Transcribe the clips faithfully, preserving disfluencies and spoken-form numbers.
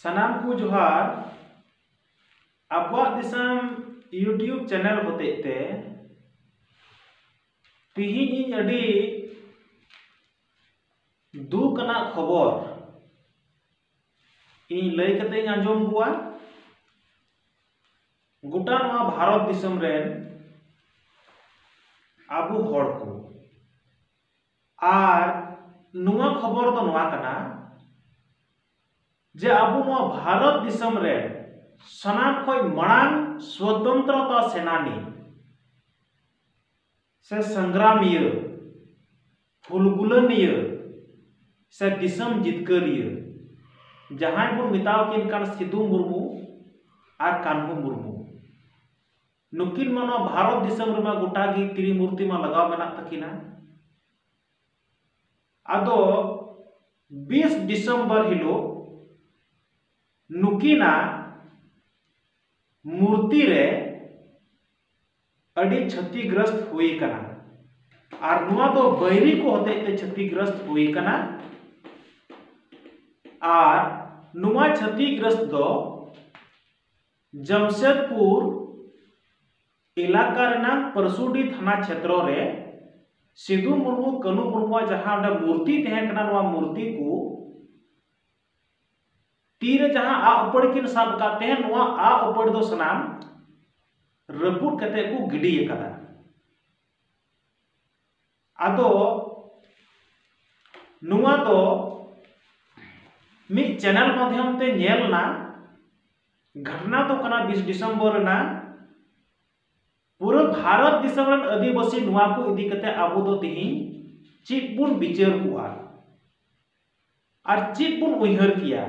ᱥᱟᱱᱟᱢ ᱠᱚ ᱡᱚᱦᱟᱨ᱾ ᱟᱵᱚᱣᱟᱜ ᱫᱤᱥᱚᱢ YouTube ᱪᱮᱱᱮᱞ ᱦᱚᱛᱮᱡ ᱛᱮ ᱛᱤᱦᱤᱧ ᱤᱧ ᱟᱹᱰᱤ ᱫᱩᱠ ᱟᱱᱟᱜ ᱠᱷᱚᱵᱚᱨ ᱤᱧ ᱞᱟᱹᱭ ᱠᱟᱛᱮ ᱤᱧ ᱟᱸᱡᱚᱢ ᱠᱚᱣᱟ᱾ ᱜᱚᱴᱟ ᱱᱚᱣᱟ ᱵᱷᱟᱨᱚᱛ ᱫᱤᱥᱚᱢ ᱨᱮᱱ ᱟᱵᱚ ᱦᱚᱲ ᱠᱚ, ᱟᱨ ᱱᱚᱣᱟ ᱠᱷᱚᱵᱚᱨ ᱫᱚ ᱱᱚᱣᱟ ᱠᱟᱱᱟ ᱡᱮ ᱟᱵᱚ ᱱᱚᱣᱟ ᱵᱷᱟᱨᱚᱛ ᱫᱤᱥᱚᱢ ᱨᱮ ᱥᱟᱱᱟᱢ ᱠᱷᱚᱱ ᱢᱟᱲᱟᱝ ᱥᱣᱚᱛᱚᱱᱛᱨᱚᱛᱟ ᱥᱮᱱᱟᱱᱤ ᱥᱮ ᱥᱚᱝᱜᱨᱟᱢᱤᱭᱟᱹ, ᱦᱩᱞᱜᱩᱞᱟᱹᱱᱤᱭᱟᱹ ᱥᱮ ᱫᱤᱥᱚᱢ ᱡᱤᱛᱠᱟᱹᱨᱤᱭᱟᱹ ᱡᱟᱦᱟᱸᱭ ᱵᱚᱱ ᱢᱮᱛᱟᱣ ᱠᱤᱱ ᱠᱟᱱ ᱥᱤᱫᱩ ᱢᱩᱨᱢᱩ ᱟᱨ ᱠᱟᱹᱱᱦᱩ ᱢᱩᱨᱢᱩ, ᱱᱩᱠᱤᱱ ᱢᱟ ᱱᱚᱣᱟ ᱵᱷᱟᱨᱚᱛ ᱫᱤᱥᱚᱢ ᱨᱮᱢᱟ ᱜᱚᱴᱟ ᱜᱮ ᱛᱨᱤᱢᱩᱨᱛᱤ ᱢᱟ ᱞᱟᱜᱟᱣ ᱢᱮᱱᱟᱜ ᱛᱟᱹᱠᱤᱱᱟ᱾ ᱟᱫᱚ ᱵᱤᱥ ᱰᱤᱥᱮᱢᱵᱚᱨ ᱦᱤᱞᱳᱜ ᱱᱩᱠᱤᱱᱟᱜ ᱢᱩᱨᱛᱤ ᱨᱮ ᱟᱹᱰᱤ ᱪᱷᱟᱹᱛᱤᱜᱨᱚᱥᱛ ᱦᱩᱭ ᱟᱠᱟᱱᱟ, ᱟᱨ ᱱᱚᱣᱟ ᱫᱚ ᱵᱟᱹᱭᱨᱤ ᱠᱚ ᱦᱚᱛᱮᱡ ᱛᱮ ᱪᱷᱟᱹᱛᱤᱜᱨᱚᱥᱛ ᱦᱩᱭ ᱟᱠᱟᱱᱟ᱾ ᱟᱨ ᱱᱚᱣᱟ ᱪᱷᱟᱹᱛᱤᱜᱨᱚᱥᱛ ᱫᱚ ᱡᱟᱢᱥᱮᱫᱽᱯᱩᱨ ᱮᱞᱟᱠᱟ ᱨᱮᱱᱟᱜ ᱯᱟᱹᱨᱥᱩᱰᱤ ᱛᱷᱟᱱᱟ ᱪᱷᱮᱛᱨᱚ ᱨᱮ ᱥᱤᱫᱩ ᱢᱩᱨᱢᱩ, ᱠᱟᱹᱱᱦᱩ ᱢᱩᱨᱢᱩᱣᱟᱜ ᱡᱟᱦᱟᱸ ᱚᱸᱰᱮ ᱢᱩᱨᱛᱤ ᱛᱟᱦᱮᱸ ᱠᱟᱱᱟ, ᱱᱚᱣᱟ ᱢᱩᱨᱛᱤ ᱠᱚ ᱛᱤ ᱨᱮ ᱡᱟᱦᱟᱸ ᱟᱜ ᱩᱯᱟᱹᱲ ᱠᱤᱱ ᱥᱟᱵ ᱟᱠᱟᱫ ᱛᱟᱦᱮᱸ, ᱱᱚᱣᱟ ᱟᱜ ᱩᱯᱟᱹᱲ ᱫᱚ ᱥᱟᱱᱟᱢ ᱨᱟᱹᱯᱩᱫ ᱠᱟᱛᱮ ᱠᱚ ᱜᱤᱰᱤ ᱟᱠᱟᱫᱟ᱾ ᱟᱫᱚ ᱱᱚᱣᱟ ᱫᱚ ᱢᱤᱫ ᱪᱮᱱᱮᱞ ᱢᱟᱫᱽᱫᱷᱚᱢ ᱛᱮ ᱧᱮᱞ ᱮᱱᱟ᱾ ᱜᱷᱚᱴᱱᱟ ᱫᱚ ᱠᱟᱱᱟ ᱵᱤᱥ ᱰᱤᱥᱮᱢᱵᱚᱨ ᱨᱮᱱᱟᱜ᱾ ᱯᱩᱨᱟᱹ ᱵᱷᱟᱨᱚᱛ ᱫᱤᱥᱚᱢ ᱨᱮᱱ ᱟᱹᱫᱤᱵᱟᱹᱥᱤ ᱱᱚᱣᱟ ᱠᱚ ᱤᱫᱤ ᱠᱟᱛᱮ ᱟᱵᱚ ᱫᱚ ᱛᱮᱦᱮᱧ ᱪᱮᱫ ᱵᱚᱱ ᱵᱤᱪᱟᱹᱨ ᱠᱚᱣᱟ ᱟᱨ ᱪᱮᱫ ᱵᱚᱱ ᱩᱭᱦᱟᱹᱨ ᱠᱮᱭᱟ?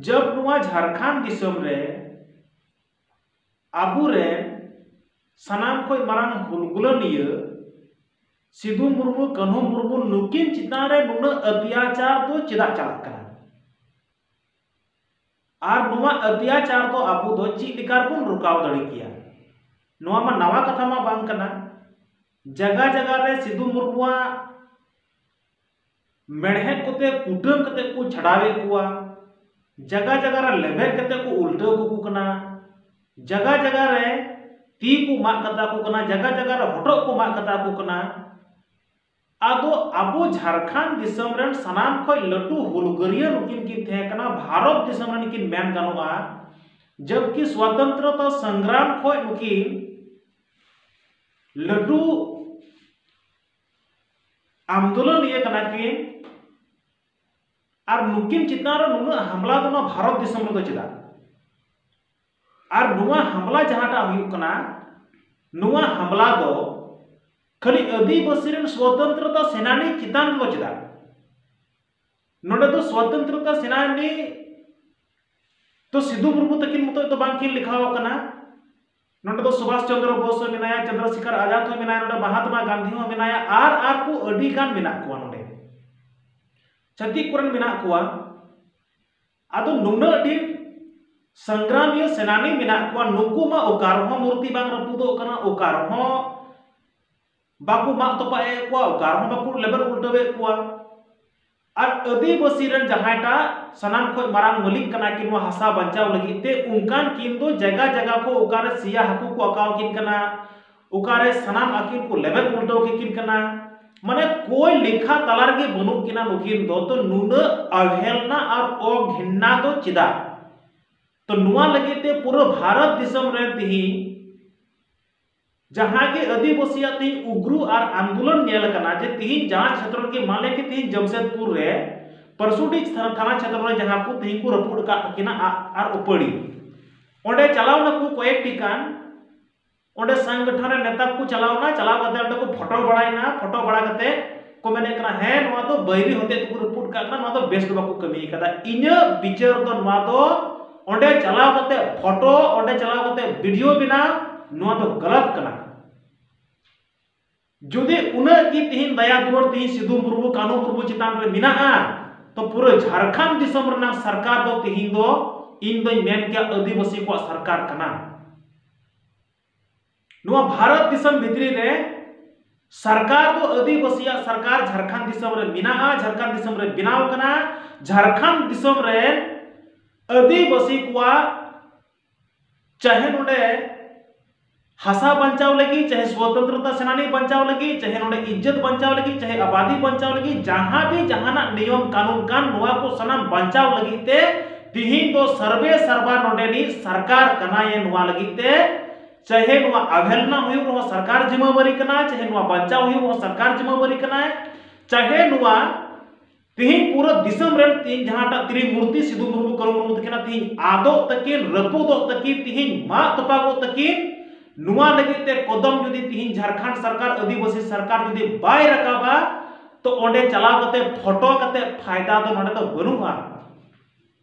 ᱡᱚᱵ ᱱᱚᱣᱟ ᱡᱷᱟᱲᱠᱷᱚᱸᱰ ᱫᱤᱥᱚᱢ ᱨᱮ ᱟᱵᱚᱨᱮᱱ ᱥᱟᱱᱟᱢ ᱠᱷᱚᱱ ᱢᱟᱨᱟᱝ ᱦᱩᱞᱜᱩᱞᱟᱹᱱᱤᱭᱟᱹ ᱥᱤᱫᱩ ᱢᱩᱨᱢᱩ, ᱠᱟᱹᱱᱦᱩ ᱢᱩᱨᱢᱩ ᱱᱩᱠᱤᱱ ᱪᱮᱛᱟᱱ ᱨᱮ ᱱᱩᱱᱟᱹᱜ ᱚᱛᱛᱟᱪᱟᱨ ᱫᱚ ᱪᱮᱫᱟᱜ ᱪᱟᱞᱟᱜ ᱠᱟᱱᱟ? ᱟᱨ ᱱᱚᱣᱟ ᱚᱛᱛᱟᱪᱟᱨ ᱫᱚ ᱟᱵᱚ ᱫᱚ ᱪᱮᱫ ᱞᱮᱠᱟ ᱨᱮᱵᱚᱱ ᱨᱚᱠᱟᱣ ᱫᱟᱲᱮ ᱠᱮᱭᱟ? ᱱᱚᱣᱟ ᱢᱟ ᱱᱟᱣᱟ ᱠᱟᱛᱷᱟ ᱢᱟ ᱵᱟᱝ ᱠᱟᱱᱟ᱾ ᱡᱟᱭᱜᱟ ᱡᱟᱭᱜᱟ ᱨᱮ ᱥᱤᱫᱩ ᱢᱩᱨᱢᱩᱣᱟᱜ ᱢᱮᱲᱦᱮᱫ ᱠᱚᱛᱮ ᱠᱩᱴᱟᱹᱢ ᱠᱟᱛᱮ ᱠᱚ ᱪᱷᱟᱰᱟᱣᱮᱫ ᱠᱚᱣᱟ, ᱡᱟᱭᱜᱟ ᱡᱟᱭᱜᱟ ᱨᱮ ᱞᱮᱵᱮᱫ ᱠᱟᱛᱮ ᱠᱚ ᱩᱞᱴᱟᱹᱣ ᱠᱟᱠᱚ ᱠᱟᱱᱟ, ᱡᱟᱭᱜᱟ ᱡᱟᱭᱜᱟ ᱨᱮ ᱛᱤ ᱠᱚ ᱢᱟᱜ ᱠᱟᱛᱟ ᱠᱚ ᱠᱟᱱᱟ, ᱡᱟᱭᱜᱟ ᱡᱟᱭᱜᱟ ᱨᱮ ᱦᱚᱴᱚᱜ ᱠᱚ ᱢᱟᱜ ᱠᱟᱛᱟ ᱠᱚ ᱠᱟᱱᱟ᱾ ᱟᱫᱚ ᱟᱵᱚ ᱡᱷᱟᱲᱠᱷᱚᱸᱰ ᱫᱤᱥᱚᱢ ᱨᱮᱱ ᱥᱟᱱᱟᱢ ᱠᱷᱚᱱ ᱞᱟᱹᱴᱩ ᱦᱩᱞᱜᱟᱹᱨᱤᱭᱟᱹ ᱱᱩᱠᱤᱱ ᱠᱤᱱ ᱛᱟᱦᱮᱸ ᱠᱟᱱᱟ, ᱵᱷᱟᱨᱚᱛ ᱫᱤᱥᱚᱢ ᱨᱮᱱ ᱠᱤᱱ ᱢᱮᱱ ᱜᱟᱱᱚᱜᱼᱟ, ᱡᱚᱵᱠᱤ ᱥᱣᱟᱛᱚᱱᱛᱨᱚᱛᱟ ᱥᱚᱝᱜᱨᱟᱢ ᱠᱷᱚᱱ ᱱᱩᱠᱤᱱ ᱞᱟᱹᱴᱩ ᱟᱱᱫᱳᱞᱚᱱᱤᱭᱟᱹ ᱠᱟᱱᱟ ᱠᱤᱱ᱾ ᱟᱨ ᱱᱩᱠᱤᱱ ᱪᱮᱛᱟᱱ ᱨᱮ ᱱᱩᱱᱟᱹᱜ ᱦᱟᱢᱞᱟ ᱫᱚ ᱱᱚᱣᱟ ᱵᱷᱟᱨᱚᱛ ᱫᱤᱥᱚᱢ ᱨᱮᱫᱚ ᱪᱮᱫᱟᱜ? ᱟᱨ ᱱᱚᱣᱟ ᱦᱟᱢᱞᱟ ᱡᱟᱦᱟᱸᱴᱟᱜ ᱦᱩᱭᱩᱜ ᱠᱟᱱᱟ, ᱱᱚᱣᱟ ᱦᱟᱢᱞᱟ ᱫᱚ ᱠᱷᱟᱹᱞᱤ ᱟᱹᱫᱤᱵᱟᱹᱥᱤ ᱨᱮᱱ ᱥᱣᱚᱛᱚᱱᱛᱨᱚᱛᱟ ᱥᱮᱱᱟᱱᱤ ᱪᱮᱛᱟᱱ ᱨᱮᱫᱚ ᱪᱮᱫᱟᱜ? ᱱᱚᱰᱮ ᱫᱚ ᱥᱣᱚᱛᱚᱱᱛᱨᱚᱛᱟ ᱥᱮᱱᱟᱱᱤ ᱛᱚ ᱥᱤᱫᱩ ᱢᱩᱨᱢᱩ ᱛᱟᱹᱠᱤᱱ ᱢᱚᱛᱚᱡ ᱫᱚ ᱵᱟᱝᱠᱤᱱ ᱞᱮᱠᱷᱟᱣ ᱠᱟᱱᱟ᱾ ᱱᱚᱰᱮ ᱫᱚ ᱥᱩᱵᱷᱟᱥ ᱪᱚᱱᱫᱨᱚ ᱵᱳᱥ ᱦᱚᱸ ᱢᱮᱱᱟᱭᱟ, ᱪᱚᱱᱫᱨᱚᱥᱮᱠᱷᱚᱨ ᱟᱡᱟᱫ ᱦᱚᱸ ᱢᱮᱱᱟᱭᱟ, ᱱᱚᱰᱮ ᱢᱟᱦᱟᱛᱢᱟ ᱜᱟᱱᱫᱷᱤ ᱦᱚᱸ ᱢᱮᱱᱟᱭᱟ, ᱟᱨ ᱟᱨ ᱠᱚ ᱟᱹᱰᱤ ᱜᱟᱱ ᱢᱮᱱᱟᱜ ᱠᱚᱣᱟ ᱱᱚᱰᱮ᱾ ᱪᱷᱟᱹᱛᱤᱠ ᱠᱚᱨᱮᱱ ᱢᱮᱱᱟᱜ ᱠᱚᱣᱟ᱾ ᱟᱫᱚ ᱱᱩᱱᱟᱹᱜ ᱰᱷᱮᱨ ᱥᱚᱝᱜᱨᱟᱢᱤᱭᱟᱹ ᱥᱮᱱᱟᱱᱤ ᱢᱮᱱᱟᱜ ᱠᱚᱣᱟ, ᱱᱩᱠᱩ ᱢᱟ ᱚᱠᱟ ᱨᱮᱦᱚᱸ ᱢᱩᱨᱛᱤ ᱵᱟᱝ ᱨᱟᱹᱯᱩᱫᱚᱜ ᱠᱟᱱᱟ, ᱚᱠᱟ ᱨᱮᱦᱚᱸ ᱵᱟᱠᱚ ᱢᱟᱜ ᱛᱚᱯᱟᱜ ᱮᱫ ᱠᱚᱣᱟ, ᱚᱠᱟ ᱨᱮᱦᱚᱸ ᱵᱟᱠᱚ ᱞᱮᱵᱮᱫ ᱩᱞᱴᱟᱹᱣᱮᱫ ᱠᱚᱣᱟ᱾ ᱟᱨ ᱟᱹᱫᱤᱵᱟᱹᱥᱤ ᱨᱮᱱ ᱡᱟᱦᱟᱸᱭᱴᱟᱜ ᱥᱟᱱᱟᱢ ᱠᱷᱚᱱ ᱢᱟᱨᱟᱝ ᱢᱟᱹᱞᱤᱠ ᱠᱟᱱᱟ ᱠᱤᱱ ᱱᱚᱣᱟ ᱦᱟᱥᱟ ᱵᱟᱧᱪᱟᱣ ᱞᱟᱹᱜᱤᱫ ᱛᱮ, ᱚᱱᱠᱟᱱ ᱠᱤᱱ ᱫᱚ ᱡᱟᱭᱜᱟ ᱡᱟᱭᱜᱟ ᱠᱚ ᱚᱠᱟᱨᱮ ᱥᱮᱭᱟ ᱦᱟᱹᱠᱩ ᱠᱚ ᱟᱠᱟᱣ ᱠᱤᱱ ᱠᱟᱱᱟ, ᱚᱠᱟᱨᱮ ᱥᱟᱱᱟᱢ ᱟᱹᱠᱤᱱ ᱠᱚ ᱞᱮᱵᱮᱫ ᱩᱞᱴᱟᱹᱣ ᱠᱮᱫ ᱠᱤᱱ ᱠᱟᱱᱟ, ᱢᱟᱱᱮ ᱠᱚᱭ ᱞᱮᱠᱷᱟ ᱛᱟᱞᱟ ᱨᱮᱜᱮ ᱵᱟᱹᱱᱩᱜ ᱠᱤᱱᱟ ᱱᱩᱠᱤᱱ ᱫᱚ᱾ ᱛᱚ ᱱᱩᱱᱟᱹᱜ ᱚᱵᱦᱮᱞᱱᱟ ᱟᱨ ᱚᱜᱷᱤᱱᱱᱟ ᱫᱚ ᱪᱮᱫᱟᱜ? ᱛᱚ ᱱᱚᱣᱟ ᱞᱟᱹᱜᱤᱫ ᱛᱮ ᱯᱩᱨᱟᱹ ᱵᱷᱟᱨᱚᱛ ᱫᱤᱥᱚᱢ ᱨᱮ ᱛᱤᱦᱤᱧ ᱡᱟᱦᱟᱸ ᱜᱮ ᱟᱹᱫᱤᱵᱟᱹᱥᱤᱭᱟᱜ ᱛᱤᱦᱤᱧ ᱩᱜᱽᱨᱩ ᱟᱨ ᱟᱱᱫᱳᱞᱚᱱ ᱧᱮᱞ ᱟᱠᱟᱱᱟ, ᱡᱮ ᱛᱤᱦᱤᱧ ᱡᱟᱦᱟᱸ ᱪᱷᱮᱛᱨᱚ ᱨᱮᱜᱮ, ᱢᱟᱱᱮ ᱠᱤ ᱛᱤᱦᱤᱧ ᱡᱟᱢᱥᱮᱫᱽᱯᱩᱨ ᱨᱮ ᱯᱟᱨᱥᱩᱰᱤ ᱛᱷᱟᱱᱟ, ᱛᱷᱟᱱᱟ ᱪᱷᱮᱛᱨᱚ ᱨᱮ ᱡᱟᱦᱟᱸ ᱠᱚ ᱛᱤᱦᱤᱧ ᱠᱚ ᱨᱟᱹᱯᱩᱫ ᱟᱠᱟᱫ ᱛᱟᱹᱠᱤᱱᱟ ᱟᱜ ᱟᱨ ᱩᱯᱟᱹᱲᱤ, ᱚᱸᱰᱮ ᱪᱟᱞᱟᱣ ᱱᱟᱠᱚ ᱠᱚᱭᱮᱠᱴᱤ ᱜᱟᱱ, ᱚᱸᱰᱮ ᱥᱚᱝᱜᱚᱴᱷᱚᱱ ᱨᱮ ᱱᱮᱛᱟ ᱠᱚ ᱪᱟᱞᱟᱣ ᱮᱱᱟ, ᱪᱟᱞᱟᱣ ᱠᱟᱛᱮ ᱚᱸᱰᱮ ᱠᱚ ᱯᱷᱳᱴᱳ ᱵᱟᱲᱟᱭᱮᱱᱟ, ᱯᱷᱳᱴᱳ ᱵᱟᱲᱟ ᱠᱟᱛᱮ ᱠᱚ ᱢᱮᱱᱮᱫ ᱠᱟᱱᱟ, ᱦᱮᱸ, ᱱᱚᱣᱟ ᱫᱚ ᱵᱟᱹᱭᱨᱤ ᱦᱚᱛᱮᱡ ᱛᱮᱠᱚ ᱨᱟᱹᱯᱩᱫ ᱠᱟᱜ ᱠᱟᱱᱟ, ᱱᱚᱣᱟ ᱫᱚ ᱵᱮᱥ ᱫᱚ ᱵᱟᱠᱚ ᱠᱟᱹᱢᱤ ᱠᱟᱫᱟ᱾ ᱤᱧᱟᱹᱜ ᱵᱤᱪᱟᱹᱨ ᱫᱚ ᱱᱚᱣᱟ ᱫᱚ ᱚᱸᱰᱮ ᱪᱟᱞᱟᱣ ᱠᱟᱛᱮ ᱯᱷᱳᱴᱳ, ᱚᱸᱰᱮ ᱪᱟᱞᱟᱣ ᱠᱟᱛᱮ ᱵᱷᱤᱰᱤᱭᱳ ᱵᱮᱱᱟᱣ, ᱱᱚᱣᱟ ᱫᱚ ᱜᱟᱞᱟᱛ ᱠᱟᱱᱟ᱾ ᱡᱩᱫᱤ ᱩᱱᱟᱹᱜ ᱜᱮ ᱛᱤᱦᱤᱧ ᱫᱟᱭᱟ ᱫᱩᱞᱟᱹᱲ ᱛᱤᱦᱤᱧ ᱥᱤᱫᱩ ᱢᱩᱨᱢᱩ, ᱠᱟᱹᱱᱦᱩ ᱢᱩᱨᱢᱩ ᱪᱮᱛᱟᱱ ᱨᱮ ᱢᱮᱱᱟᱜᱼᱟ, ᱛᱚ ᱯᱩᱨᱟᱹ ᱡᱷᱟᱲᱠᱷᱚᱸᱰ ᱫᱤᱥᱚᱢ ᱨᱮᱱᱟᱜ ᱥᱚᱨᱠᱟᱨ ᱫᱚ ᱛᱤᱦᱤᱧ ᱫᱚ ᱤᱧ ᱫᱚᱧ ᱢᱮᱱ ᱠᱮᱭᱟ ᱟᱹᱫᱤᱵᱟᱹᱥᱤ ᱠᱚᱣᱟᱜ ᱥᱚᱨᱠᱟᱨ ᱠᱟᱱᱟ᱾ ᱱᱚᱣᱟ ᱵᱷᱟᱨᱚᱛ ᱫᱤᱥᱚᱢ ᱵᱷᱤᱛᱨᱤ ᱨᱮ ᱥᱚᱨᱠᱟᱨ ᱫᱚ ᱟᱹᱫᱤᱵᱟᱹᱥᱤᱭᱟᱜ ᱥᱚᱨᱠᱟᱨ ᱡᱷᱟᱲᱠᱷᱚᱸᱰ ᱫᱤᱥᱚᱢ ᱨᱮ ᱢᱮᱱᱟᱜᱼᱟ, ᱡᱷᱟᱲᱠᱷᱚᱸᱰ ᱫᱤᱥᱚᱢ ᱨᱮ ᱵᱮᱱᱟᱣ ᱠᱟᱱᱟ᱾ ᱡᱷᱟᱲᱠᱷᱚᱸᱰ ᱫᱤᱥᱚᱢ ᱨᱮᱱ ᱟᱹᱫᱤᱵᱟᱹᱥᱤ ᱠᱚᱣᱟᱜ ᱪᱟᱦᱮ ᱱᱚᱰᱮ ᱦᱟᱥᱟ ᱵᱟᱧᱪᱟᱣ ᱞᱟᱹᱜᱤᱫ, ᱪᱟᱦᱮ ᱥᱣᱚᱛᱚᱱᱛᱨᱚᱛᱟ ᱥᱮᱱᱟᱱᱤ ᱵᱟᱧᱪᱟᱣ ᱞᱟᱹᱜᱤᱫ, ᱪᱟᱦᱮ ᱱᱚᱰᱮ ᱤᱡᱽᱡᱚᱛ ᱵᱟᱧᱪᱟᱣ ᱞᱟᱹᱜᱤᱫ, ᱪᱟᱦᱮ ᱟᱵᱟᱫᱤ ᱵᱟᱧᱪᱟᱣ ᱞᱟᱹᱜᱤᱫ, ᱡᱟᱦᱟᱸ ᱵᱤ ᱡᱟᱦᱟᱱᱟᱜ ᱱᱤᱭᱚᱢ ᱠᱟᱹᱱᱩᱱ ᱠᱟᱱ, ᱱᱚᱣᱟ ᱠᱚ ᱥᱟᱱᱟᱢ ᱵᱟᱧᱪᱟᱣ ᱞᱟᱹᱜᱤᱫ ᱛᱮ ᱛᱤᱦᱤᱧ ᱫᱚ ᱥᱟᱨᱵᱮ ᱥᱟᱨᱵᱟ ᱱᱚᱰᱮᱱᱤᱡ ᱥᱚᱨᱠᱟᱨ ᱠᱟᱱᱟᱭᱮ᱾ ᱱᱚᱣᱟ ᱞᱟᱹᱜᱤᱫ ᱛᱮ ᱪᱟᱦᱮ ᱱᱚᱣᱟ ᱟᱵᱷᱮᱞᱱᱟ ᱦᱩᱭᱩᱜ ᱨᱮᱦᱚᱸ ᱥᱚᱨᱠᱟᱨ ᱡᱤᱢᱟᱹᱵᱟᱨᱤ ᱠᱟᱱᱟ, ᱪᱟᱦᱮ ᱱᱚᱣᱟ ᱵᱟᱧᱪᱟᱣ ᱦᱩᱭᱩᱜ ᱨᱮᱦᱚᱸ ᱥᱚᱨᱠᱟᱨ ᱡᱤᱢᱟᱹᱵᱟᱨᱤ ᱠᱟᱱᱟᱭ, ᱪᱟᱦᱮ ᱱᱚᱣᱟ ᱛᱤᱦᱤᱧ ᱯᱩᱨᱟᱹ ᱫᱤᱥᱚᱢ ᱨᱮᱱ ᱛᱤᱦᱤᱧ ᱡᱟᱦᱟᱸᱴᱟᱜ ᱛᱨᱤᱢᱩᱨᱛᱤ ᱥᱤᱫᱩ ᱢᱩᱨᱢᱩ, ᱠᱟᱹᱱᱩ ᱢᱩᱨᱢᱩ ᱛᱟᱹᱠᱤᱱᱟᱜ ᱛᱤᱦᱤᱧ ᱟᱫᱚᱜ ᱛᱟᱹᱠᱤᱱ, ᱨᱟᱹᱯᱩᱫᱚᱜ ᱛᱟᱹᱠᱤᱱ, ᱛᱤᱦᱤᱧ ᱢᱟᱜ ᱛᱚᱯᱟᱜᱚᱜ ᱛᱟᱹᱠᱤᱱ, ᱱᱚᱣᱟ ᱞᱟᱹᱜᱤᱫ ᱛᱮ ᱠᱚᱫᱚᱢ ᱡᱩᱫᱤ ᱛᱤᱦᱤᱧ ᱡᱷᱟᱲᱠᱷᱚᱸᱰ ᱥᱚᱨᱠᱟᱨ, ᱟᱹᱫᱤᱵᱟᱹᱥᱤ ᱥᱚᱨᱠᱟᱨ ᱡᱩᱫᱤ ᱵᱟᱭ ᱨᱟᱠᱟᱵᱟ, ᱛᱚ ᱚᱸᱰᱮ ᱪᱟᱞᱟᱣ ᱠᱟᱛᱮ ᱯᱷᱳᱴᱳ ᱠᱟᱛᱮ ᱯᱷᱟᱭᱫᱟ ᱫᱚ ᱱᱚᱰᱮ ᱫᱚ ᱵᱟᱹᱱᱩᱜᱼᱟ᱾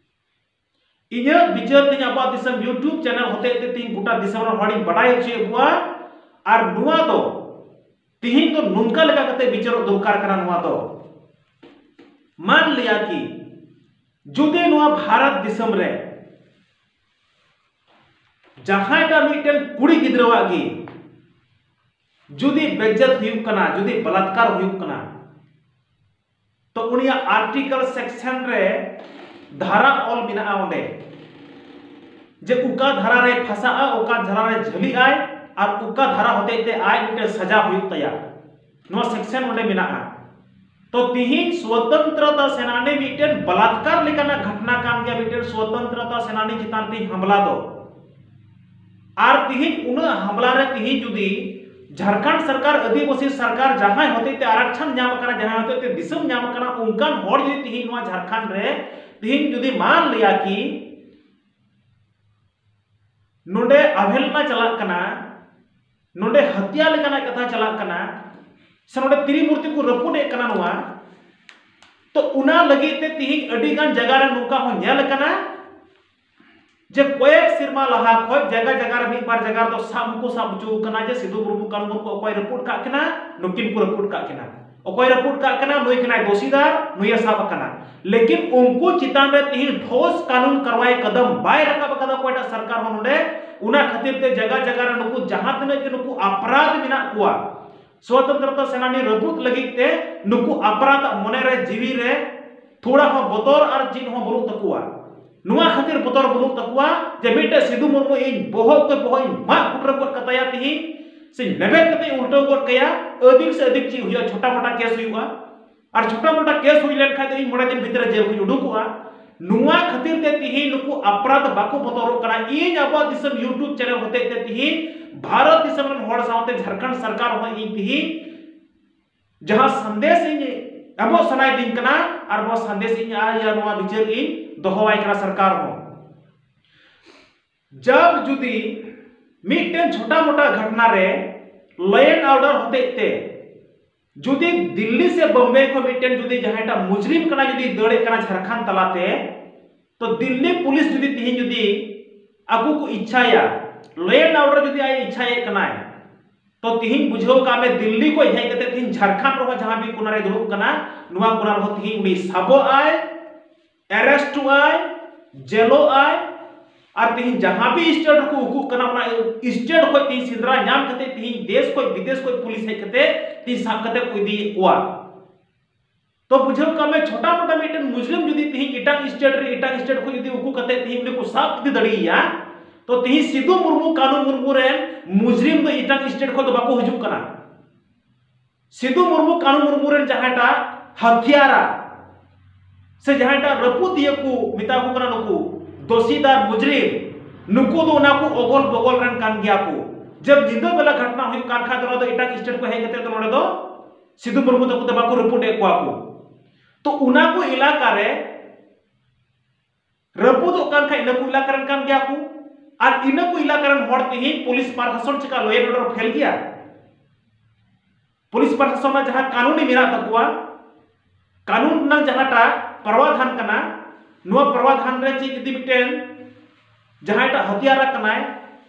ᱤᱧᱟᱹᱜ ᱵᱤᱪᱟᱹᱨ ᱛᱤᱧ ᱟᱵᱚᱣᱟᱜ ᱫᱤᱥᱚᱢ YouTube ᱪᱮᱱᱮᱞ ᱦᱚᱛᱮᱡ ᱛᱮ ᱛᱤᱦᱤᱧ ᱜᱚᱴᱟ ᱫᱤᱥᱚᱢ ᱨᱮᱱ ᱦᱚᱲᱤᱧ ᱵᱟᱰᱟᱭ ᱦᱚᱪᱚᱭᱮᱫ ᱠᱚᱣᱟ᱾ ᱟᱨ ᱱᱚᱣᱟ ᱫᱚ ᱛᱤᱦᱤᱧ ᱫᱚ ᱱᱚᱝᱠᱟ ᱞᱮᱠᱟ ᱠᱟᱛᱮ ᱵᱤᱪᱟᱹᱨᱚᱜ ᱫᱚᱨᱠᱟᱨ ᱠᱟᱱᱟ᱾ ᱱᱚᱣᱟ ᱫᱚ ᱢᱟᱱ ᱞᱤᱭᱟ ᱠᱤ ᱡᱩᱫᱤ ᱱᱚᱣᱟ ᱵᱷᱟᱨᱚᱛ ᱫᱤᱥᱚᱢ ᱨᱮ ᱡᱟᱦᱟᱸᱭᱴᱟᱜ ᱢᱤᱫᱴᱮᱱ ᱠᱩᱲᱤ ᱜᱤᱫᱽᱨᱟᱹᱣᱟᱜ ᱜᱮ ᱡᱩᱫᱤ ᱵᱮᱡᱡᱟᱛ ᱦᱩᱭᱩᱜ ᱠᱟᱱᱟ, ᱡᱩᱫᱤ ᱵᱟᱞᱟᱛᱠᱟᱨ ᱦᱩᱭᱩᱜ ᱠᱟᱱᱟ, ᱛᱚ ᱩᱱᱤᱭᱟᱜ ᱟᱨᱴᱤᱠᱮᱞ ᱥᱮᱠᱥᱚᱱ ᱨᱮ ᱫᱷᱟᱨᱟ ᱚᱞ ᱢᱮᱱᱟᱜᱼᱟ ᱚᱸᱰᱮ, ᱡᱮ ᱚᱠᱟ ᱫᱷᱟᱨᱟ ᱨᱮ ᱯᱷᱟᱸᱥᱟᱜᱼᱟ, ᱚᱠᱟ ᱫᱷᱟᱨᱟ ᱨᱮ ᱡᱷᱟᱹᱞᱤᱜ ᱟᱭ, ᱟᱨ ᱚᱠᱟ ᱫᱷᱟᱨᱟ ᱦᱚᱛᱮᱡ ᱛᱮ ᱟᱡ ᱢᱤᱫᱴᱮᱱ ᱥᱟᱡᱟ ᱦᱩᱭᱩᱜ ᱛᱟᱭᱟ᱾ ᱱᱚᱣᱟ ᱥᱮᱠᱥᱚᱱ ᱚᱸᱰᱮ ᱢᱮᱱᱟᱜᱼᱟ᱾ ᱛᱚ ᱛᱤᱦᱤᱧ ᱥᱣᱚᱛᱚᱱᱛᱨᱚᱛᱟ ᱥᱮᱱᱟᱱᱤ ᱢᱤᱫᱴᱮᱱ ᱵᱟᱞᱟᱛᱠᱟᱨ ᱞᱮᱠᱟᱱᱟᱜ ᱜᱷᱚᱴᱱᱟ ᱠᱟᱱ ᱜᱮᱭᱟ, ᱢᱤᱫᱴᱮᱱ ᱥᱣᱚᱛᱚᱱᱛᱨᱚᱛᱟ ᱥᱮᱱᱟᱱᱤ ᱪᱮᱛᱟᱱ ᱛᱤᱦᱤᱧ ᱦᱟᱢᱞᱟ ᱫᱚ᱾ ᱟᱨ ᱛᱤᱦᱤᱧ ᱩᱱᱟᱹᱜ ᱦᱟᱢᱞᱟ ᱨᱮ ᱛᱤᱦᱤᱧ ᱡᱩᱫᱤ ᱡᱷᱟᱲᱠᱷᱚᱸᱰ ᱥᱚᱨᱠᱟᱨ, ᱟᱹᱫᱤᱵᱟᱹᱥᱤ ᱥᱚᱨᱠᱟᱨ, ᱡᱟᱦᱟᱸᱭ ᱦᱚᱛᱮᱡ ᱛᱮ ᱟᱨᱟᱠᱪᱷᱚᱱ ᱧᱟᱢ ᱟᱠᱟᱱᱟ, ᱡᱟᱦᱟᱸᱭ ᱦᱚᱛᱮᱡ ᱛᱮ ᱫᱤᱥᱚᱢ ᱧᱟᱢ ᱟᱠᱟᱱᱟ, ᱚᱱᱠᱟᱱ ᱦᱚᱲ ᱡᱩᱫᱤ ᱛᱤᱦᱤᱧ ᱱᱚᱣᱟ ᱡᱷᱟᱲᱠᱷᱚᱸᱰ ᱨᱮ ᱛᱤᱦᱤᱧ ᱡᱩᱫᱤ ᱢᱟᱱ ᱞᱤᱭᱟ ᱠᱤ ᱱᱚᱰᱮ ᱟᱵᱷᱮᱞᱱᱟ ᱪᱟᱞᱟᱜ ᱠᱟᱱᱟ, ᱱᱚᱰᱮ ᱦᱟᱹᱛᱭᱟ ᱞᱮᱠᱟᱱᱟᱜ ᱠᱟᱛᱷᱟ ᱪᱟᱞᱟᱜ ᱠᱟᱱᱟ, ᱥᱮ ᱱᱚᱰᱮ ᱛᱨᱤᱢᱩᱨᱛᱤ ᱠᱚ ᱨᱟᱹᱯᱩᱫ ᱮᱫ ᱠᱟᱱᱟ ᱱᱚᱣᱟ, ᱛᱚ ᱚᱱᱟ ᱞᱟᱹᱜᱤᱫ ᱛᱮ ᱛᱤᱦᱤᱧ ᱟᱹᱰᱤ ᱜᱟᱱ ᱡᱟᱭᱜᱟ ᱨᱮ ᱱᱚᱝᱠᱟ ᱦᱚᱸ ᱧᱮᱞ ᱟᱠᱟᱱᱟ ᱡᱮ ᱠᱚᱭᱮᱠ ᱥᱮᱨᱢᱟ ᱞᱟᱦᱟ ᱠᱷᱚᱱ ᱡᱟᱭᱜᱟ ᱡᱟᱭᱜᱟ ᱨᱮ ᱢᱤᱫ ᱵᱟᱨ ᱡᱟᱭᱜᱟ ᱨᱮᱫᱚ ᱥᱟᱵ ᱦᱚᱸᱠᱚ ᱥᱟᱵ ᱦᱚᱪᱚ ᱟᱠᱟᱱᱟ ᱡᱮ ᱥᱤᱫᱩ ᱢᱩᱨᱢᱩ, ᱠᱟᱹᱱᱦᱩ ᱢᱩᱨᱢᱩ ᱚᱠᱚᱭ ᱨᱟᱹᱯᱩᱫ ᱠᱟᱜ ᱠᱤᱱᱟ, ᱱᱩᱠᱤᱱ ᱠᱚ ᱨᱟᱹᱯᱩᱫ ᱠᱟᱜ ᱠᱤᱱᱟ, ᱚᱠᱚᱭ ᱨᱟᱹᱯᱩᱫ ᱠᱟᱜ ᱠᱟᱱᱟ, ᱱᱩᱭ ᱠᱟᱱᱟᱭ ᱫᱳᱥᱤᱫᱟᱨ, ᱱᱩᱭᱮ ᱥᱟᱵ ᱟᱠᱟᱱᱟ᱾ ᱞᱮᱠᱤᱱ ᱩᱱᱠᱩ ᱪᱮᱛᱟᱱ ᱨᱮ ᱛᱤᱦᱤᱧ ᱴᱷᱳᱥ ᱠᱟᱹᱱᱩᱱ ᱠᱟᱨᱣᱟᱭ ᱠᱟᱫᱟᱢ ᱵᱟᱭ ᱨᱟᱠᱟᱵ ᱟᱠᱟᱫᱟ ᱚᱠᱚᱭᱴᱟᱜ ᱥᱚᱨᱠᱟᱨ ᱦᱚᱸ ᱱᱚᱰᱮ᱾ ᱚᱱᱟ ᱠᱷᱟᱹᱛᱤᱨ ᱛᱮ ᱡᱟᱭᱜᱟ ᱡᱟᱭᱜᱟ ᱨᱮ ᱱᱩᱠᱩ ᱡᱟᱦᱟᱸ ᱛᱤᱱᱟᱹᱜ ᱜᱮ ᱱᱩᱠᱩ ᱟᱯᱨᱟᱫᱷ ᱢᱮᱱᱟᱜ ᱠᱚᱣᱟ, ᱥᱚᱛᱚᱱᱛᱨᱚᱛᱟ ᱥᱮᱱᱟᱱᱤ ᱨᱟᱹᱯᱩᱫ ᱞᱟᱹᱜᱤᱫ ᱛᱮ ᱱᱩᱠᱩ ᱟᱯᱨᱟᱫ ᱟᱜ ᱢᱚᱱᱮ ᱨᱮ, ᱡᱤᱣᱤ ᱨᱮ ᱛᱷᱚᱲᱟ ᱦᱚᱸ ᱵᱚᱛᱚᱨ ᱟᱨ ᱪᱮᱫ ᱦᱚᱸ ᱵᱟᱹᱱᱩᱜ ᱛᱟᱠᱚᱣᱟ᱾ ᱱᱚᱣᱟ ᱠᱷᱟᱹᱛᱤᱨ ᱵᱚᱛᱚᱨ ᱵᱟᱹᱱᱩᱜ ᱛᱟᱠᱚᱣᱟ ᱡᱮ ᱢᱤᱫᱴᱮᱡ ᱥᱤᱫᱩ ᱢᱩᱨᱢᱩ ᱤᱧ ᱵᱚᱦᱚᱜ ᱛᱮ ᱵᱚᱦᱚᱜ ᱤᱧ ᱢᱟᱜ ᱠᱩᱴᱨᱟᱹ ᱜᱚᱫ ᱠᱟᱛᱟᱭᱟ ᱛᱤᱦᱤᱧ, ᱥᱮ ᱞᱮᱵᱮᱫ ᱠᱟᱛᱮ ᱤᱧ ᱩᱞᱴᱟᱹᱣ ᱜᱚᱫ ᱠᱟᱭᱟ, ᱟᱹᱫᱤᱠ ᱥᱮ ᱟᱹᱫᱤᱠ ᱪᱮᱫ ᱦᱩᱭᱩᱜᱼᱟ, ᱪᱷᱳᱴᱟ ᱢᱳᱴᱟ ᱠᱮᱥ ᱦᱩᱭᱩᱜᱼᱟ᱾ ᱟᱨ ᱪᱷᱳᱴᱟ ᱢᱳᱴᱟ ᱠᱮᱥ ᱦᱩᱭ ᱞᱮᱱ ᱠᱷᱟᱡ ᱫᱚ ᱤᱧ ᱢᱚᱬᱮ ᱫᱤᱱ ᱵᱷᱤᱛᱨᱤ ᱨᱮ ᱡᱮᱞ ᱠᱷᱚᱱ ᱩᱰᱩᱠᱚᱜᱼᱟ᱾ ᱱᱚᱣᱟ ᱠᱷᱟᱹᱛᱤᱨ ᱛᱮ ᱛᱤᱦᱤᱧ ᱱᱩᱠᱩ ᱟᱯᱨᱟᱫ ᱵᱟᱠᱚ ᱵᱚᱛᱚᱨᱚᱜ ᱠᱟᱱᱟ᱾ ᱤᱧ ᱟᱵᱚᱣᱟᱜ ᱫᱤᱥᱚᱢ YouTube ᱪᱮᱱᱮᱞ ᱦᱚᱛᱮᱡ ᱛᱮ ᱛᱤᱦᱤᱧ ᱵᱷᱟᱨᱚᱛ ᱫᱤᱥᱚᱢ ᱨᱮᱱ ᱦᱚᱲ ᱥᱟᱶᱛᱮ ᱡᱷᱟᱲᱠᱷᱚᱸᱰ ᱥᱚᱨᱠᱟᱨ ᱦᱚᱸ ᱤᱧ ᱛᱤᱦᱤᱧ ᱡᱟᱦᱟᱸ ᱥᱟᱸᱫᱮᱥ ᱤᱧ ᱮᱢᱚᱜ ᱥᱟᱱᱟᱭᱮᱫᱤᱧ ᱠᱟᱱᱟ ᱟᱨ ᱱᱚᱣᱟ ᱥᱟᱸᱫᱮᱥ ᱤᱧ ᱟᱨ ᱱᱚᱣᱟ ᱵᱤᱪᱟᱹᱨ ᱤᱧ ᱫᱚᱦᱚᱣᱟᱭ ᱠᱟᱱᱟ ᱥᱚᱨᱠᱟᱨ ᱦᱚᱸ᱾ ᱡᱟᱵ ᱡᱩᱫᱤ ᱢᱤᱫᱴᱮᱱ ᱪᱷᱳᱴᱟ ᱢᱳᱴᱟ ᱜᱷᱚᱴᱱᱟ ᱨᱮ law and order ᱦᱚᱛᱮᱡ ᱛᱮ ᱡᱩᱫᱤ ᱫᱤᱞᱞᱤ ᱥᱮ ᱵᱚᱢᱵᱮ ᱠᱷᱚᱱ ᱢᱤᱫᱴᱮᱱ ᱡᱩᱫᱤ ᱡᱟᱦᱟᱸᱭᱴᱟᱜ ᱢᱩᱡᱨᱤᱢ ᱠᱟᱱᱟ ᱡᱩᱫᱤ ᱫᱟᱹᱲᱮᱫ ᱠᱟᱱᱟ ᱡᱷᱟᱲᱠᱷᱚᱸᱰ ᱛᱟᱞᱟᱛᱮ, ᱛᱚ ᱫᱤᱞᱞᱤ ᱯᱩᱞᱤᱥ ᱡᱩᱫᱤ ᱛᱤᱦᱤᱧ ᱡᱩᱫᱤ ᱟᱠᱚ ᱠᱚ ᱤᱪᱪᱷᱟᱭᱟ, law and order ᱡᱩᱫᱤ ᱟᱡ ᱤᱪᱪᱷᱟᱭᱮᱫ ᱠᱟᱱᱟᱭ, ᱛᱚ ᱛᱤᱦᱤᱧ ᱵᱩᱡᱷᱟᱹᱣ ᱠᱟᱜ ᱢᱮ ᱫᱤᱞᱞᱤ ᱠᱷᱚᱱ ᱦᱮᱡ ᱠᱟᱛᱮ ᱛᱤᱦᱤᱧ ᱡᱷᱟᱲᱠᱷᱚᱸᱰ ᱨᱮᱦᱚᱸ ᱡᱟᱦᱟᱸ ᱢᱤᱫ ᱠᱚᱱᱟ ᱨᱮ ᱫᱩᱲᱩᱵ ᱠᱟᱱᱟ, ᱱᱚᱣᱟ ᱠᱚᱱᱟ ᱨᱮᱦᱚᱸ ᱛᱤᱦᱤᱧ ᱩᱱᱤ ᱥᱟᱵᱚᱜ ᱟᱭ, arrest ᱚᱜ ᱟᱭ, ᱡᱮᱞᱚᱜ ᱟᱭ᱾ ᱟᱨ ᱛᱤᱦᱤᱧ ᱡᱟᱦᱟᱸ ᱵᱤ state ᱨᱮᱠᱚ ᱩᱠᱩᱜ ᱠᱟᱱᱟ, ᱚᱱᱟ state ᱠᱷᱚᱱ ᱛᱤᱦᱤᱧ ᱥᱮᱸᱫᱽᱨᱟ ᱧᱟᱢ ᱠᱟᱛᱮ ᱛᱤᱦᱤᱧ ᱫᱮᱥ ᱠᱷᱚᱱ ᱵᱤᱫᱮᱥ ᱠᱷᱚᱱ ᱯᱩᱞᱤᱥ ᱦᱮᱡ ᱠᱟᱛᱮ ᱛᱤᱦᱤᱧ ᱥᱟᱵ ᱠᱟᱛᱮ ᱠᱚ ᱤᱫᱤᱭᱮᱫ ᱠᱚᱣᱟ᱾ ᱛᱚ ᱵᱩᱡᱷᱟᱹᱣ ᱠᱟᱜ ᱢᱮ, ᱪᱷᱳᱴᱟ ᱢᱳᱴᱟ ᱢᱤᱫᱴᱮᱱ ᱢᱩᱡᱨᱤᱢ ᱡᱩᱫᱤ ᱛᱤᱦᱤᱧ ᱮᱴᱟᱜ state ᱨᱮ, ᱮᱴᱟᱜ state ᱠᱷᱚᱱ ᱡᱩᱫᱤ ᱩᱠᱩ ᱠᱟᱛᱮ ᱛᱤᱦᱤᱧ ᱩᱱᱤ ᱠᱚ ᱥᱟᱵ ᱤᱫᱤ ᱫᱟᱲᱮᱭᱟᱭᱟ, ᱛᱚ ᱛᱤᱦᱤᱧ ᱥᱤᱫᱩ ᱢᱩᱨᱢᱩ, ᱠᱟᱹᱱᱩ ᱢᱩᱨᱢᱩ ᱨᱮᱱ ᱢᱩᱡᱨᱤᱢ ᱫᱚ ᱮᱴᱟᱜ state ᱠᱷᱚᱱ ᱫᱚ ᱵᱟᱠᱚ ᱦᱤᱡᱩᱜ ᱠᱟᱱᱟ᱾ ᱥᱤᱫᱩ ᱢᱩᱨᱢᱩ, ᱠᱟᱹᱱᱩ ᱢᱩᱨᱢᱩ ᱨᱮᱱ ᱡᱟᱦᱟᱸᱭᱴᱟᱜ ᱦᱟᱛᱷᱤᱭᱟᱨᱟ ᱥᱮ ᱡᱟᱦᱟᱸᱭᱴᱟᱜ ᱨᱟᱹᱯᱩᱫᱤᱭᱟᱹ ᱠᱚ ᱢᱮᱛᱟ ᱠᱚ ᱠᱟᱱᱟ, ᱱᱩᱠᱩ ᱫᱳᱥᱤᱫᱟᱨ ᱢᱩᱡᱨᱤᱢ, ᱱᱩᱠᱩ ᱫᱚ ᱚᱱᱟ ᱠᱚ ᱚᱜᱚᱞ ᱵᱚᱜᱚᱞ ᱨᱮᱱ ᱠᱟᱱ ᱜᱮᱭᱟ ᱠᱚ᱾ ᱡᱟᱵ ᱧᱤᱫᱟᱹ ᱵᱮᱞᱟ ᱜᱷᱚᱴᱱᱟ ᱦᱩᱭᱩᱜ ᱠᱟᱱ ᱠᱷᱟᱡ ᱫᱚ ᱱᱚᱣᱟ ᱫᱚ ᱮᱴᱟᱜ state ᱠᱷᱚᱱ ᱦᱮᱡ ᱠᱟᱛᱮ ᱫᱚ ᱱᱚᱰᱮ ᱫᱚ ᱥᱤᱫᱩ ᱢᱩᱨᱢᱩ ᱛᱟᱠᱚ ᱫᱚ ᱵᱟᱠᱚ ᱨᱟᱹᱯᱩᱫ ᱮᱫ ᱠᱚᱣᱟ ᱠᱚ᱾ ᱛᱚ ᱚᱱᱟ ᱠᱚ ᱮᱞᱟᱠᱟ ᱨᱮ ᱨᱟᱹᱯᱩᱫᱚᱜ ᱠᱟᱱ ᱠᱷᱟᱡ ᱤᱱᱟᱹ ᱠᱚ ᱮᱞᱟᱠᱟ ᱨᱮᱱ ᱠᱟᱱ ᱜᱮᱭᱟ ᱠᱚ᱾ ᱟᱨ ᱤᱱᱟᱹ ᱠᱚ ᱮᱞᱟᱠᱟ ᱨᱮᱱ ᱦᱚᱲ ᱛᱮᱦᱮᱧ ᱯᱩᱞᱤᱥ ᱯᱨᱚᱥᱟᱥᱚᱱ ᱪᱮᱠᱟ law and order ᱯᱷᱮᱞ ᱜᱮᱭᱟ? ᱯᱩᱞᱤᱥ ᱯᱨᱚᱥᱟᱥᱚᱱ ᱨᱮᱱᱟᱜ ᱡᱟᱦᱟᱸ ᱠᱟᱹᱱᱩᱱᱤ ᱢᱮᱱᱟᱜ ᱛᱟᱠᱚᱣᱟ, ᱠᱟᱹᱱᱩᱱ ᱨᱮᱱᱟᱜ ᱡᱟᱦᱟᱸᱴᱟᱜ ᱯᱨᱟᱣᱟᱫᱷᱟᱱ ᱠᱟᱱᱟ, ᱱᱚᱣᱟ ᱯᱨᱟᱣᱟᱫᱷᱟᱱ ᱨᱮ ᱪᱮᱫ ᱡᱩᱫᱤ ᱢᱤᱫᱴᱮᱱ ᱡᱟᱦᱟᱸᱭᱴᱟᱜ ᱦᱟᱛᱤᱭᱟᱨᱟ ᱠᱟᱱᱟᱭ,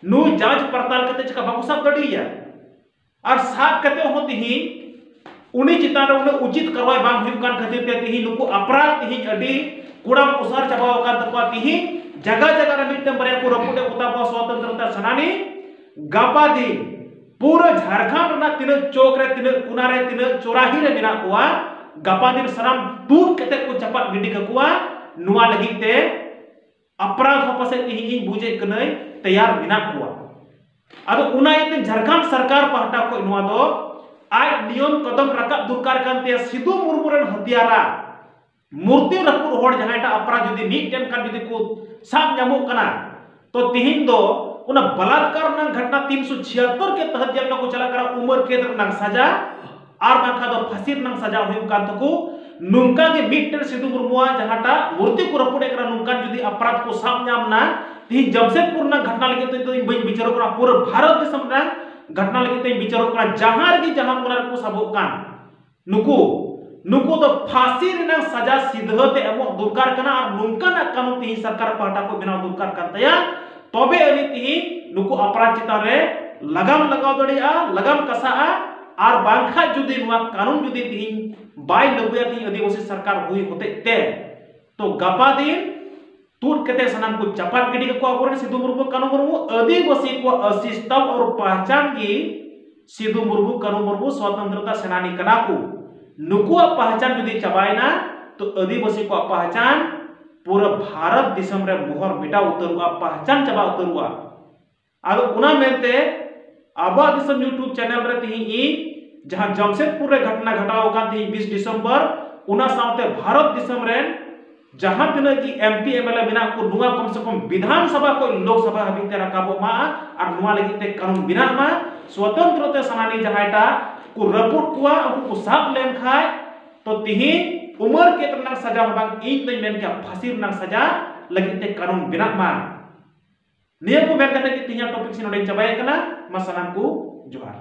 ᱱᱩᱭ ᱡᱟᱸᱪ ᱯᱟᱲᱛᱟᱞ ᱠᱟᱛᱮ ᱪᱮᱠᱟ ᱵᱟᱠᱚ ᱥᱟᱵ ᱫᱟᱲᱮᱭᱟᱭᱟ? ᱟᱨ ᱥᱟᱵ ᱠᱟᱛᱮ ᱦᱚᱸ ᱛᱤᱦᱤᱧ ᱩᱱᱤ ᱪᱮᱛᱟᱱ ᱨᱮ ᱩᱱᱟᱹᱜ ᱩᱪᱤᱛ ᱠᱟᱨᱣᱟᱭ ᱵᱟᱝ ᱦᱩᱭᱩᱜ ᱠᱟᱱ ᱠᱷᱟᱹᱛᱤᱨ ᱛᱮ ᱛᱤᱦᱤᱧ ᱱᱩᱠᱩ ᱟᱯᱨᱟᱫ ᱛᱤᱦᱤᱧ ᱟᱹᱰᱤ ᱠᱚᱲᱟᱢ ᱚᱥᱟᱨ ᱪᱟᱵᱟᱣ ᱟᱠᱟᱱ ᱛᱟᱠᱚᱣᱟ᱾ ᱛᱤᱦᱤᱧ ᱡᱟᱭᱜᱟ ᱡᱟᱭᱜᱟ ᱨᱮ ᱢᱤᱫᱴᱮᱱ ᱵᱟᱨᱭᱟ ᱠᱚ ᱨᱟᱹᱯᱩᱫ ᱮᱫ ᱠᱚᱛᱟ ᱠᱚᱣᱟ ᱥᱚᱛᱚᱱᱛᱨᱚᱛᱟ ᱥᱮᱱᱟᱱᱤ᱾ ᱜᱟᱯᱟ ᱫᱤᱱ ᱯᱩᱨᱟᱹ ᱡᱷᱟᱲᱠᱷᱚᱸᱰ ᱨᱮᱱᱟᱜ ᱛᱤᱱᱟᱹᱜ ᱪᱚᱠ ᱨᱮ, ᱛᱤᱱᱟᱹᱜ ᱠᱚᱱᱟ ᱨᱮ, ᱛᱤᱱᱟᱹᱜ ᱪᱚᱨᱟᱦᱤ ᱨᱮ ᱢᱮᱱᱟᱜ ᱠᱚᱣᱟ, ᱜᱟᱯᱟ ᱫᱤᱱ ᱥᱟᱱᱟᱢ ᱛᱩᱫ ᱠᱟᱛᱮ ᱠᱚ ᱪᱟᱯᱟᱫ ᱜᱤᱰᱤ ᱠᱟᱠᱚᱣᱟ᱾ ᱱᱚᱣᱟ ᱞᱟᱹᱜᱤᱫ ᱛᱮ ᱟᱯᱨᱟᱫᱷ ᱦᱚᱸ ᱯᱟᱥᱮᱡ ᱛᱮᱦᱮᱧ ᱤᱧ ᱵᱩᱡᱮᱫ ᱠᱟᱹᱱᱟᱹᱧ ᱛᱮᱭᱟᱨ ᱢᱮᱱᱟᱜ ᱠᱚᱣᱟ᱾ ᱟᱫᱚ ᱚᱱᱟ ᱤᱭᱟᱹᱛᱮ ᱡᱷᱟᱲᱠᱷᱚᱸᱰ ᱥᱚᱨᱠᱟᱨ ᱯᱟᱦᱴᱟ ᱠᱷᱚᱱ ᱱᱚᱣᱟ ᱫᱚ ᱟᱡ ᱱᱤᱭᱚᱢ ᱠᱚᱫᱚᱢ ᱨᱟᱠᱟᱵ ᱫᱚᱨᱠᱟᱨ ᱠᱟᱱ ᱛᱟᱭᱟ᱾ ᱥᱤᱫᱩ ᱢᱩᱨᱢᱩ ᱨᱮᱱ ᱦᱚᱛᱭᱟᱨᱟ ᱢᱩᱨᱛᱤ ᱨᱟᱹᱯᱩᱫ ᱦᱚᱲ ᱡᱟᱦᱟᱸᱭᱴᱟᱜ ᱟᱯᱨᱟᱫᱷ ᱡᱩᱫᱤ ᱢᱤᱫᱴᱮᱱ ᱠᱟᱱ ᱡᱩᱫᱤ ᱠᱚ ᱥᱟᱵ ᱧᱟᱢᱚᱜ ᱠᱟᱱᱟ, ᱛᱚ ᱛᱤᱦᱤᱧ ᱫᱚ ᱚᱱᱟ ᱵᱟᱞᱟᱛᱠᱟᱨ ᱨᱮᱱᱟᱜ ᱜᱷᱚᱴᱱᱟ ᱛᱤᱱᱥᱚ ᱪᱷᱤᱭᱟᱛᱛᱚᱨ ᱠᱮ ᱛᱟᱦᱟᱛ ᱡᱮᱞ ᱨᱮᱠᱚ ᱪᱟᱞᱟᱜ ᱠᱟᱱᱟ, ᱩᱢᱟᱹᱨ ᱠᱮᱫ ᱨᱮᱱᱟᱜ ᱥᱟᱡᱟ ᱟᱨ ᱵᱟᱝᱠᱷᱟᱱ ᱫᱚ ᱯᱷᱟᱸᱥᱤ ᱨᱮᱱᱟᱜ ᱥᱟᱡᱟ ᱦᱩᱭᱩᱜ ᱠᱟᱱ ᱛᱟᱠᱚ᱾ ᱱᱚᱝᱠᱟ ᱜᱮ ᱢᱤᱫᱴᱮᱱ ᱥᱤᱫᱩ ᱢᱩᱨᱢᱩᱣᱟᱜ ᱡᱟᱦᱟᱸᱴᱟᱜ ᱢᱩᱨᱛᱤ ᱠᱚ ᱨᱟᱹᱯᱩᱫ ᱮᱫ ᱠᱟᱱᱟ, ᱱᱚᱝᱠᱟᱱ ᱡᱩᱫᱤ ᱟᱯᱨᱟᱫᱷ ᱠᱚ ᱥᱟᱵ ᱧᱟᱢ ᱱᱟ, ᱛᱤᱦᱤᱧ ᱡᱟᱢᱥᱮᱫᱽᱯᱩᱨ ᱨᱮᱱᱟᱜ ᱜᱷᱚᱴᱱᱟ ᱞᱟᱹᱜᱤᱫ ᱛᱮ ᱤᱧ ᱵᱟᱹᱧ ᱵᱤᱪᱟᱹᱨᱚᱜ ᱠᱟᱱᱟ, ᱯᱩᱨᱟᱹ ᱵᱷᱟᱨᱚᱛ ᱫᱤᱥᱚᱢ ᱨᱮᱱᱟᱜ ᱜᱷᱚᱴᱱᱟ ᱞᱟᱹᱜᱤᱫ ᱛᱮ ᱤᱧ ᱵᱤᱪᱟᱹᱨᱚᱜ ᱠᱟᱱᱟ᱾ ᱡᱟᱦᱟᱸ ᱨᱮᱜᱮ ᱡᱟᱦᱟᱸ ᱠᱚᱱᱟ ᱨᱮᱠᱚ ᱥᱟᱵᱚᱜ ᱠᱟᱱ, ᱱᱩᱠᱩ, ᱱᱩᱠᱩ ᱫᱚ ᱯᱷᱟᱸᱥᱤ ᱨᱮᱱᱟᱜ ᱥᱟᱡᱟ ᱥᱤᱫᱷᱟᱹ ᱛᱮ ᱮᱢᱚᱜ ᱫᱚᱨᱠᱟᱨ ᱠᱟᱱᱟ ᱟᱨ ᱱᱚᱝᱠᱟᱱᱟᱜ ᱠᱟᱹᱱᱩᱱ ᱛᱤᱦᱤᱧ ᱥᱚᱨᱠᱟᱨ ᱯᱟᱦᱴᱟ ᱠᱷᱚᱱ ᱵᱮᱱᱟᱣ ᱫᱚᱨᱠᱟᱨ ᱠᱟᱱ ᱛᱟᱭᱟ᱾ ᱛᱚᱵᱮ ᱟᱹᱱᱤᱡ ᱛᱤᱦᱤᱧ ᱱᱩᱠᱩ ᱟᱯᱨᱟᱫᱷ ᱪᱮᱛᱟᱱ ᱨᱮ ᱞᱟᱜᱟᱢ ᱞᱟᱜᱟᱣ ᱫᱟᱲᱮᱭᱟᱜᱼᱟ, ᱞᱟᱜᱟᱢ ᱠᱟᱥᱟᱜᱼᱟ᱾ ᱟᱨ ᱵᱟᱝᱠᱷᱟᱡ ᱡᱩᱫᱤ ᱱᱚᱣᱟ ᱠᱟᱹᱱᱩᱱ ᱡᱩᱫᱤ ᱛᱤᱦᱤᱧ ᱵᱟᱭ ᱞᱟᱹᱜᱩᱭᱟ ᱛᱤᱦᱤᱧ ᱟᱹᱫᱤᱵᱟᱹᱥᱤ ᱥᱚᱨᱠᱟᱨ ᱦᱩᱭ ᱦᱚᱛᱮᱡ ᱛᱮ, ᱛᱚ ᱜᱟᱯᱟ ᱫᱤᱱ ᱛᱩᱫ ᱠᱟᱛᱮ ᱥᱟᱱᱟᱢ ᱠᱚ ᱪᱟᱯᱟᱫ ᱜᱤᱰᱤ ᱠᱟᱠᱚᱣᱟ ᱟᱵᱚᱨᱮᱱ ᱥᱤᱫᱩ ᱢᱩᱨᱢᱩ, ᱠᱟᱹᱱᱩ ᱢᱩᱨᱢᱩ᱾ ᱟᱹᱫᱤᱵᱟᱹᱥᱤ ᱠᱚᱣᱟᱜ ᱚᱥᱛᱤᱛᱛᱚ ᱟᱨ ᱯᱟᱦᱪᱟᱱ ᱜᱮ ᱥᱤᱫᱩ ᱢᱩᱨᱢᱩ, ᱠᱟᱹᱱᱩ ᱢᱩᱨᱢᱩ ᱥᱚᱛᱚᱱᱛᱨᱚᱛᱟ ᱥᱮᱱᱟᱱᱤ ᱠᱟᱱᱟ ᱠᱚ᱾ ᱱᱩᱠᱩᱣᱟᱜ ᱯᱟᱦᱪᱟᱱ ᱡᱩᱫᱤ ᱪᱟᱵᱟᱭᱮᱱᱟ, ᱛᱚ ᱟᱹᱫᱤᱵᱟᱹᱥᱤ ᱠᱚᱣᱟᱜ ᱯᱟᱦᱪᱟᱱ ᱯᱩᱨᱟᱹ ᱵᱷᱟᱨᱚᱛ ᱫᱤᱥᱚᱢ ᱨᱮ ᱢᱚᱦᱚᱨ ᱢᱮᱴᱟᱣ ᱩᱛᱟᱹᱨᱚᱜᱼᱟ, ᱯᱟᱦᱪᱟᱱ ᱪᱟᱵᱟ ᱩᱛᱟᱹᱨᱚᱜᱼᱟ᱾ ᱟᱫᱚ ᱚᱱᱟ ᱢᱮᱱᱛᱮ ᱟᱵᱚᱣᱟᱜ ᱫᱤᱥᱚᱢ YouTube channel ᱨᱮ ᱛᱤᱦᱤᱧ ᱤᱧ ᱡᱟᱦᱟᱸ ᱡᱟᱢᱥᱮᱫᱽᱯᱩᱨ ᱨᱮ ᱜᱷᱚᱴᱱᱟ ᱜᱷᱚᱴᱟᱣ ᱟᱠᱟᱱ ᱛᱤᱦᱤᱧ ᱵᱤᱥ ᱰᱤᱥᱮᱢᱵᱚᱨ, ᱚᱱᱟ ᱥᱟᱶᱛᱮ ᱵᱷᱟᱨᱚᱛ ᱫᱤᱥᱚᱢ ᱨᱮᱱ ᱡᱟᱦᱟᱸ ᱛᱤᱱᱟᱹᱜ ᱜᱮ MP MLA ᱢᱮᱱᱟᱜ ᱠᱚ, ᱱᱚᱣᱟ ᱠᱚᱢ ᱥᱮ ᱠᱚᱢ ᱵᱤᱫᱷᱟᱱ ᱥᱚᱵᱷᱟ ᱠᱷᱚᱱ ᱞᱳᱠ ᱥᱚᱵᱷᱟ ᱦᱟᱹᱵᱤᱡ ᱛᱮ ᱨᱟᱠᱟᱵᱚᱜ ᱢᱟ ᱟᱨ ᱱᱚᱣᱟ ᱞᱟᱹᱜᱤᱫ ᱛᱮ ᱠᱟᱹᱱᱩᱱ ᱵᱮᱱᱟᱜ ᱢᱟ᱾ ᱥᱚᱛᱚᱱᱛᱨᱚ ᱛᱮ ᱥᱮᱱᱟᱱᱤ ᱡᱟᱦᱟᱸᱭᱴᱟᱜ ᱠᱚ ᱨᱟᱹᱯᱩᱫ ᱠᱚᱣᱟ, ᱩᱱᱠᱩ ᱠᱚ ᱥᱟᱵ ᱞᱮᱱᱠᱷᱟᱡ, ᱛᱚ ᱛᱤᱦᱤᱧ ᱩᱢᱟᱹᱨ ᱠᱮᱫ ᱨᱮᱱᱟᱜ ᱥᱟᱡᱟ ᱦᱚᱸ ᱵᱟᱝ, ᱤᱧ ᱫᱚᱧ ᱢᱮᱱ ᱠᱮᱭᱟ ᱯᱷᱟᱸᱥᱤ ᱨᱮᱱᱟᱜ ᱥᱟᱡᱟ ᱞᱟᱹᱜᱤᱫ ᱛᱮ ᱠᱟᱹᱱᱩᱱ ᱵᱮᱱᱟᱜ ᱢᱟ᱾ ᱱᱤᱭᱟᱹ ᱠᱚ ᱢᱮᱱ ᱠᱟᱛᱮ ᱜᱮ ᱛᱮᱦᱮᱧᱟᱜ topic ᱥᱮ ᱱᱚᱰᱮᱧ ᱪᱟᱵᱟᱭᱮᱫ ᱠᱟᱱᱟ᱾ ᱢᱟ ᱥᱟᱱᱟᱢ ᱠᱚ ᱡᱚᱦᱟᱨ᱾